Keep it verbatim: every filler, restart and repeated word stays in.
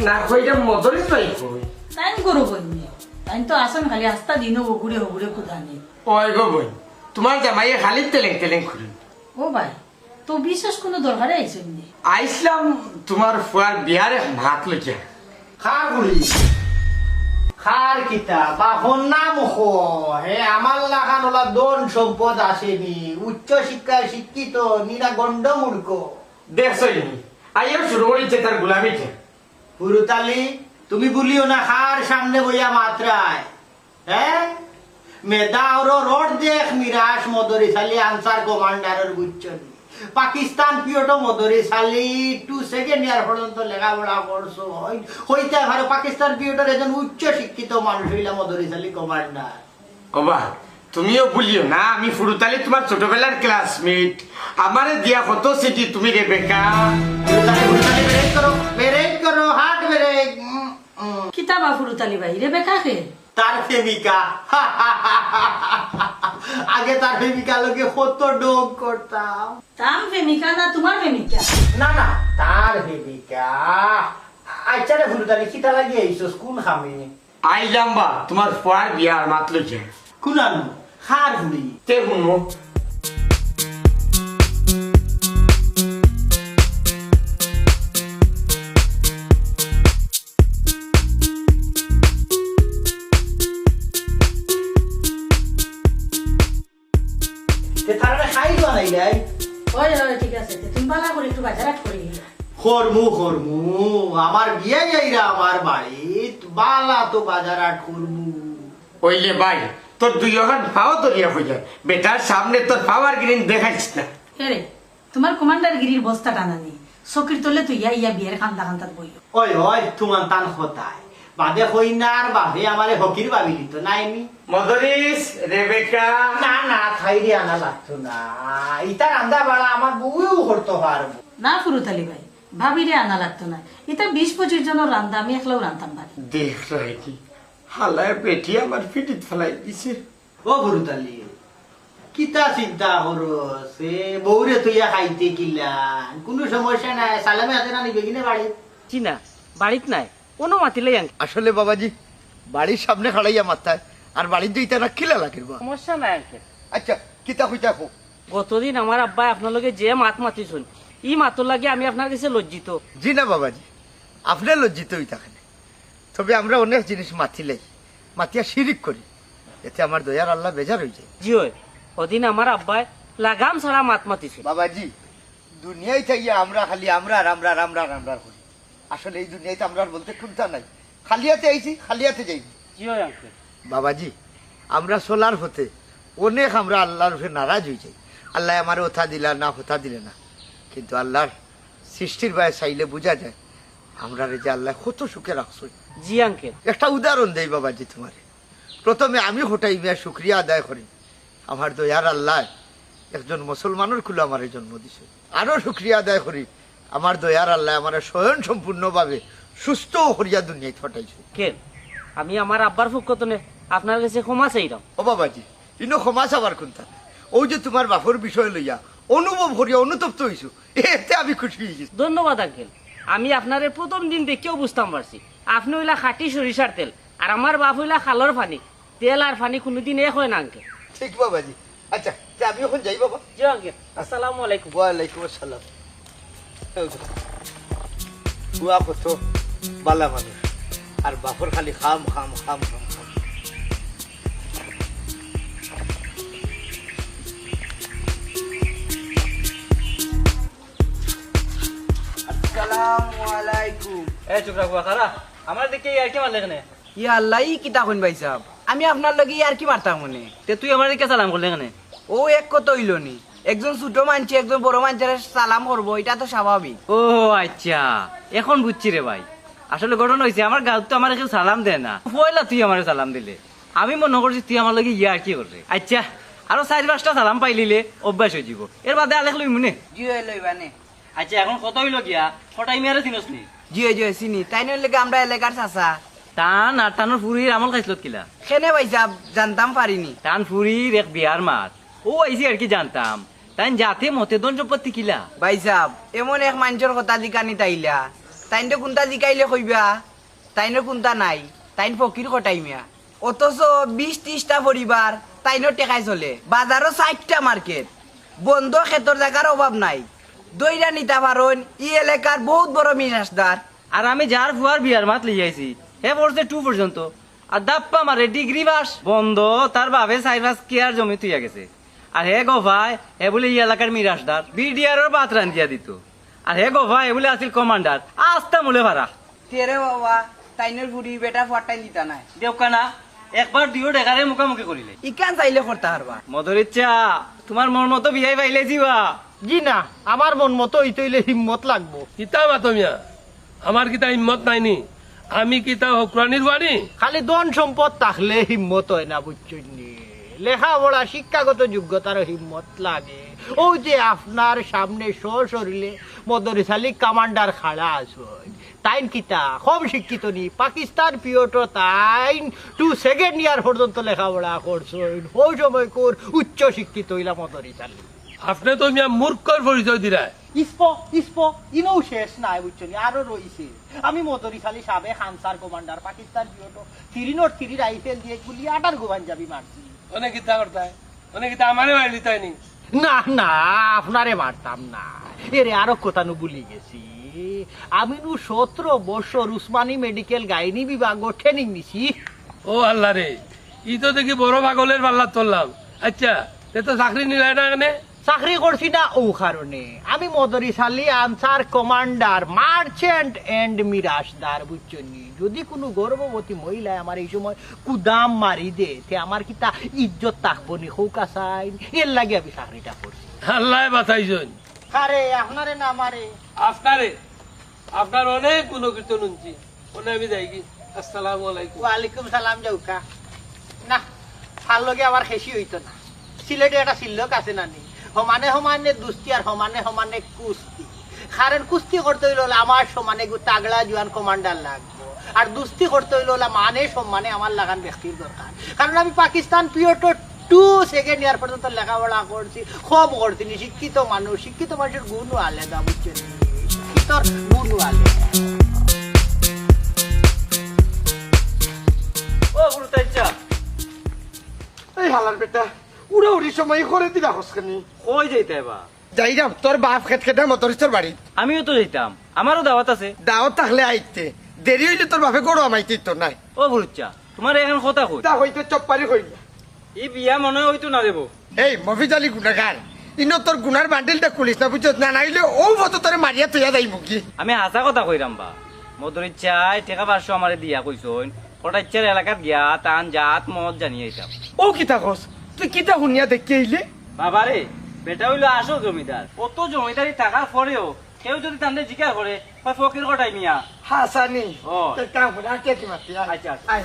না কইরা মদরিছ ভাই কই? তাইন করো বইনি। তাইন তো আছইন খালি আস্তা দিনও হগুরে হগুরে কুদানি। ওই গো বইন, তুমার জামাইয়ে খালি তেলেং তেলেং করইন। ও ভাই, তো বিশেষ কুনু দরকারে আইছইন নি? আইছলাম তুমার ফুয়ার বিয়ার এক মাত লইয়া। খার বুড়ি, খার কিতা, বাপর নাম খ, হে আমার লাখান ওলা ধন সম্পদ আছেনি, উচ্চ শিক্ষায় শিক্ষিত, নি না গণ্ড মূর্খ। দেখছইন নি, আইয়াও শুরু করিছে তার গুলামিটা। হুরুতালি, তুমি বুলিও না খার সামনে বইয়া মাতরায়। হ্যাঁ? মেধা ওর রড দেখ নিরাশ মদরিছ আলী আনসার কমান্ডারর বুঝছনি। পাকিস্তান পিরিয়ডও মদরিছ আলী টু সেকেন্ড ইয়ার পর্যন্ত লেখাপড়া করছইন। হইতে পারে পাকিস্তান পিরিয়ডর একজন উচ্চ শিক্ষিত মানুষ অইলা মদরিছ আলী কমান্ডার। ওবা, তুমিও বুলিও না, আমি ফুরুতালি তুমার ছোটবেলার ক্লাসমেট। আমারে দিয়া কত স্মৃতি তুমি রেবেকা। ফুরুতালি, ফুরুতালি, ব্রেক করো, ব্রেক করো, হার্ট ব্রেক। উম, উম। কিতা বা ফুরুতালি ভাই, রেবেকা কে? তার প্রেমিকা। আগে তার প্রেমিকা লগে কত ঢং করতাম। তার প্রেমিকা না তুমার প্রেমিকা? না, না, তার প্রেমিকা। আচ্ছা রে ফুরুতালি, কিতা লাগি আইছস, কুন কামে? আইলাম বা, তুমার ফুয়ার বিয়ার মাত লইয়া। কুনানো, খার ফুড়ি। তে হুনো। তে তারারে খাই বানাইলাই। ওই, ওই, ঠিক আছে। তে তুমি বালা করি একটু বাজার হাট করি। করমু, করমু। আমার বিয়াই আইরা আমার বাড়িত, বালা তো বাজার হাট করমু। ওইলে ভাই, তোর দুইওখান পাও ধরিয়া কইয়া, বেটার সামনে তোর পাওয়ার গিরিন দেখাইস না। এরে, তুমার কমান্ডার গিরির বস্তা টানানি, চকির তলে তুই ইয়া ইয়া বিয়ার কান্দা কান্দাত বইও। ওই, ওই, তুমান তান কথায়। বাদে কইনার বাপে আমারে হকির ভাবিলিতো, নায়নি? মদরিছ, রেবেকা। না, না, তাইরে আনা লাগতো না। ইতা রান্দা বাড়া আমার বউয়েও করতো পারবো। না, ফুরুতালি ভাই, ভাবিরে আনা লাগতো না। ইতা বিশ পঁচিশ জনর রান্দা, আমি একলাও রানতাম পারি। দেখ রায়নি, হালায় বেটি আমার পিঠিত ফালাই দিছে। ও ফুরুতালি, কিতা চিন্তা করস? এ বউরে থইয়া খাইতে কিলা? কুনু সমস্যা নাই, সালামে হাতে না নিবে কিনে বাড়ি? জি না, বাড়িত নাই, অনো মাতিলাই আঙ্কেল। আসলে বাবাজি, বাড়ির সামনে খাড়াইয়া মাততায়, আর বাড়িত যাইতা না কিলা লাগের বা? সমস্যা নাই আঙ্কেল। আচ্ছা, কিতা কইতা কও। গতদিন আমার আব্বায় আপনার লগে যে মাত মাতিছইন, ই মাতর লাগি আমি আপনার গেছে লজ্জিত। জি না বাবাজি, আপনে লজ্জিত অইতা কেনে? তবে আমরা অনেক জিনিস মাতিলাই, মাতিয়া শিরিক করি, এতে আমার দয়ার আল্লাহ বেজার অইযায়। জি অয়, অদিন আমার আব্বায় লাগাম ছাড়া মাত মাতিছে। বাবাজি, দুনিয়াত আইয়া আমরা খালি আমরার, আমরার, আমরার, আমরার করি। আসলে ই দুনিয়াত আমরার বলতে কুন্তা নাই। খালি আতে আইছি, খালি আতে যাইমু। জি অয় আঙ্কেল। বাবাজি, আমরা চলার পথে অনেক আমরা আল্লাহর উপরে নারাজ অইযাই। আল্লায় আমারে অতা দিলা না, হতা দিলা না, কিন্তু আল্লাহর সৃষ্টির বায় চাইলে বুঝা যায় আমরারে যে আল্লায় কত সুখে রাখছইন। জি আঙ্কেল। একটা উদাহরণ দেই বাবাজি তুমারে। প্রথমে আমি কটাই মিয়া শুকরিয়া আদায় করি, আমার দয়ার আল্লায় একজন মুসলমানর কুলো আমারে জন্ম দিছে। আরো শুকরিয়া আদায় করি, আমার দয়ার আল্লায় আমারে স্বয়ং সম্পূর্ণভাবে সুস্থ করিয়া দুনিয়াত পাঠাইছে। কেন, আমি আমার আব্বার পক্ষ তনে আপনার গেছে ক্ষমা চাইরাম। ও বাবাজি, ইনো ক্ষমা চাবার কুন্তা নাই। অউ যে তুমার বাপর বিষয় লইয়া অনুভব করিয়া অনুতপ্ত অইছো, এতে আমি খুশি অইগেছি। ধন্যবাদ আঙ্কেল, আমি আপনারে প্রথম দিন দেখিয়াউ বুঝতাম পারছি, আপনে অইলা খাঁটি সরিষার তেল, আর আমার বাপ অইলা খালর পানি। তেল আর পানি কুনুদিন এক অয় না আঙ্কেল। ঠিক বাবাজি। আচ্ছা, তে আমি অখন যাই বাবা। জি আঙ্কেল, আসসালামু আলাইকুম। ওয়ালাইকুম আসসালাম। ফুয়া কত বালা মানুষ, আর বাপর খালি খাম, খাম, খাম, খাম, খাম। আসসালামু আলাইকুম। এ চুপ রাখবা, খারা। আমার দিকে ইয়ার্কি মারলে কেনে? ইয়া আল্লাহ, ই কিতা কইন ভাইসাব? আমি আপনার লগে ইয়ার্কি মারতাম মনে। তে তুই আমারে কিয়া সালাম করলে কেনে? অউ এক কথা অইলো নি, একজন ছোট মানষে একজন বড় মানষরে সালাম করবো, ইটা তো স্বাভাবিক। ও আচ্ছা, অখন বুঝছি রে ভাই। আসলে ঘটনা অইছে, আমার গাউত তো আমারে কেউ সালাম দেয় না। পয়লা তুই আমারে সালাম দিলে, আমি মনো করছি তুই আমার লগে ইয়ার্কি কররে। আচ্ছা, আরো চাইর পাঁচটা সালাম পাইলিলে অভ্যাস অইযিবো, এর বাদে আলেক লইমুনে। জি অয়, লইবানে। আচ্ছা, অখন কথা অইলো গিয়া, কটাই মিয়ারে চিনস নি? জি অয়, জি অয়, চিনি। তাইন অইলা গি আমরা এলাকার চাচা। তান আর তানর ফুরির আমল খাইছলত কিলা? কেনে ভাইসাব, জানতাম পারিনি। তান ফুরির এক বিয়ার মাত। অউ আইছি আর কি জানতাম। তাইন জাতে মতে ধন সম্পত্তি কিলা? ভাইসাব, এমন এক মানষর কথা জিকানিত আইলা, তাইনরে কুনটা জিকাইলে কইবা, তাইনর কুনটা নাই, তাইন ফকির কটাই মিয়া। অথচ বিশ ত্রিশটা পরিবার তাইনর টেকায় চলে, বাজারো চাইরটা মার্কেট। বন্দ খেতর জাগার অভাব নাই, ধইরা নিতা পারইন ই এলাকার বউত বড় মিরাশদার। আর আমি যার ফুয়ার বিয়ার মাত লইয়াইছি, হে পড়ছে টু পর্যন্ত, আর দাপ্পা মারে ডিগ্রি পাস। বন্দ তার বাপে চাইর পাঁচ কিয়ার জমি থুইয়া গেছে, আর হে গফায় হে বুলে ই এলাকার মিরাশদার, বিডিআরর ভাত রান্ধিয়া দিত। আর হে গফায় হে বুলে আছিল কমান্ডার, আস্তা মুলে ফারা। তে রে বাবা, তাইনর ফুড়ি বেটা ফুয়ারটাইন দিতা নায়। দেউক্কা না, একবার দুইও ডেগারে মুখামুখি করিলে। ইখান চাইলে করতা পারবা। মদরিচ্ছা, তুমার মন মতো বিয়াই পাইলে যিবা। জি না, আমার মন মতো অইতে অইলে হিম্মত লাগবো। কিতা মাতো মিয়া, আমার কিতা হিম্মত নাই নি? আমি কিতা হকরানির বাড়ি? খালি ধন সম্পদ থাকলে হিম্মত অয় না, বুঝছইন নি? লেখাপড়া, শিক্ষাগত যোগ্যতারও হিম্মত লাগে। অউ যে আপনার সামনে সশরীরে মদরিছ আলী কমান্ডার খাড়া আছইন, তাইন কিতা কম শিক্ষিত নি? পাকিস্তান পিরিয়ডো তাইন টু সেকেন্ড ইয়ার পর্যন্ত লেখাপড়া করছইন। অউ সময়কুর উচ্চ শিক্ষিত অইলা মদরিছ আলী। আপনে তো মিয়া মূর্খর পরিচয় দিরা। ইস্প, ইস্প, ইনও শেষ নাই, বুঝছো নি? আরো রইছে। আমি মদরিছ আলী, সাবেক আনসার কমান্ডার, পাকিস্তান পিরিয়ডো থ্রি নট থ্রি রাইফেল দিয়া গুলি আটার গো পাঞ্জাবি মারছি। অনে কিতা করতায়? অনে কিতা আমারে মারি দিতায় নি? না, না, আপনারে মারতাম না। এরে আরো কথা নু ভুলি গেছি। আমি নু সতরো বছর উসমানী মেডিকেল গাইনি বিভাগো ট্রেনিং নিছি। ও আল্লাহ রে, ই তো দেখি বড় পাগলের পাল্লাত পড়লাম। আচ্ছা, তে তো চাকরি নিলায় না কেনে? চাকরি করছি না অউ কারণে। আমি Modoris Ali Ansar commander, merchant and মিরাশদার, বুঝছো নি? যদি কুনু গর্ভবতী মহিলায় আমার এই সময় কুদাম মারি দে, তে আমার কিতা ইজ্জত থাকবো নি? কউক্কা চাইন, এর লাগি আমি চাকরিটা করছি। আল্লায় বাঁচাইছইন। কারে, আপনারে না আমারে? আপনারে। আপনার অনেক গুণকীর্তন হুনছি। অনে আমি যাইগি। আসসালামু আলাইকুম। ওয়ালাইকুম সালাম, যাউক্কা। না, তার লগে আমার খেশি অইতো না। সিলেটে একটা সিল্লক আছে না নি? সমানে সমানে দুস্তি আর সমানে সমানে কুস্তি। কারণ কুস্তি করতে অইলে অলা আমার সমানে গু-, তাগড়া জুয়ান কমান্ডার লাগবো। আর দুস্তি করতে অইলে অলা মানে সম্মানে আমার লাখান ব্যক্তির দরকার। কারণ আমি পাকিস্তান পিরিয়ডো টু সেকেন্ড ইয়ার পর্যন্ত লেখাপড়া করছি, কম করছি নি, শিক্ষিত মানুষ, শিক্ষিত মানুষর গুণও আলাদা, বুঝছো নি? শিক্ষিতর গুণও আলাদা। ও গুরু তাইচ্ছা। এই হালার বেটা, উড়াউড়ি সময় করে দিলা হসকানি। কই যাইতায় বা? যাইরাম, তোর বাপ খেত খেতে মদরিছর বাড়ি। আমিও তো যাইতাম, আমারও দাওয়াত আছে। দাওয়াত থাকলে আইতে, দেরি অইলে তোর বাপে গরু আমাইতে তো নাই। ও বুরুচ্চা, তুমারে এখান কথা কই। তা হইতে চপ্পারি কইল। ই বিয়া মনে অইতো না দেবো। এই মফিজ আলী গুনাগার, ইনো তোর গুনার বান্ডিলটা খুলিস না, বুঝছস না? নাইলে অউ মতো তোরে মারিয়া থইয়া যাইমু কি। আমি হাছা কথা কইরাম বা। মদরিচ্চায় টেকা পাঁচশো আমারে দিয়া কইছইন, কটাইচ্চার এলাকাত গিয়া তান জাত মত জানিয়া আইতাম। ও কিতা কস? তুই কিতা হুনিয়া দেখিয়া আইলে? বাবারে, বেটা অইলো আসল জমিদার। অত জমিদারি থাকার পরেও কেউ যদি তানরে জিকার করে, কয় ফকির কটাই মিয়া। হাছানি। ও। তে কাম করে, আর কে কি মাতি, আয়। আচ্ছা, আচ্ছা। আয়।